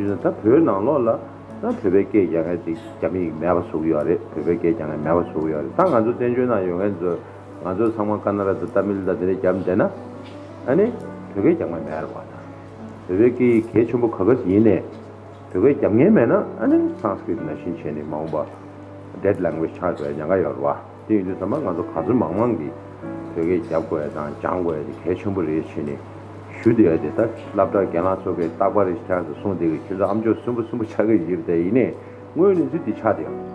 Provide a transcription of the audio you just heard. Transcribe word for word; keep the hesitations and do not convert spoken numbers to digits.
དེ་ཡིན་ད་བོད་ནང་ལོགས་ལ་ད་བོད་པའི་སྐད་རྒྱག་མཁན་དེ་རྒྱ་མི་ཡིས་མེད་པ་བཟོ་གི་ཡོད་རེད། བོད་པའི་སྐད་རྒྱག་མཁན་མེད་པ་བཟོ་གི་ཡོད་རེད། ད་ང་ཚོ་བཙན་བྱོལ་ནང་ཡོད་མཁན་ཚོ་ང་ཚོ་ཚང་མ་ཀ་ན་ར་དང་ཏ་མིལ་དང་དེ་འདྲ་རྒྱབ་བསྡད་ན་ཨ་ནི་བོད་སྐད་རྒྱག་མཁན་མེད་རེད་པ། ད་བོད་པའི་སྐད་ཡིག་གལ་ཆེན་པོ་ག་ག་ཡིན་ནའི་བོད་སྐད་རྒྱབ་མཁན་མེད་ན་ཨ་ནི་སཾ་སྐྲྀཏ་ནང་བཞིན་བྱས་ནས་མ་འོངས་པ་dead language ཆགས་འགྲོ་ཡ་ཉེན་ཁ་ཡོད་རེད་པ། དེ་ཡིན་དུས་ཙམ་པ་ང་ཚོ་ག་ཚོད་མང་མང་གིས་བོད་སྐད་རྒྱབ་དགོས་ཡ་དང་སྦྱང་དགོས་ཡ་དེ་གལ་ཆེན་པོ་རེད་བྱས་ནས་ཞུ་བསྡད་ཡ་དེ། ད་སློབ་གྲྭ་རྒན་ལགས་ཚོ་གིས་རྟག་པར་རེ་ཁྱེད་ཚོ་གསུངས་བསྡད་ཀྱི་ཁྱེད་ཚོ་ཨ་མཆོག་སུན་པོ་སུན་པོ་ཆགས་ཀྱི་ཡོད་རེད། དེ་ཡིན་ནའི་དངོས་གནས་ཚུལ་དེ་ཆགས་བསྡད་ཡོད།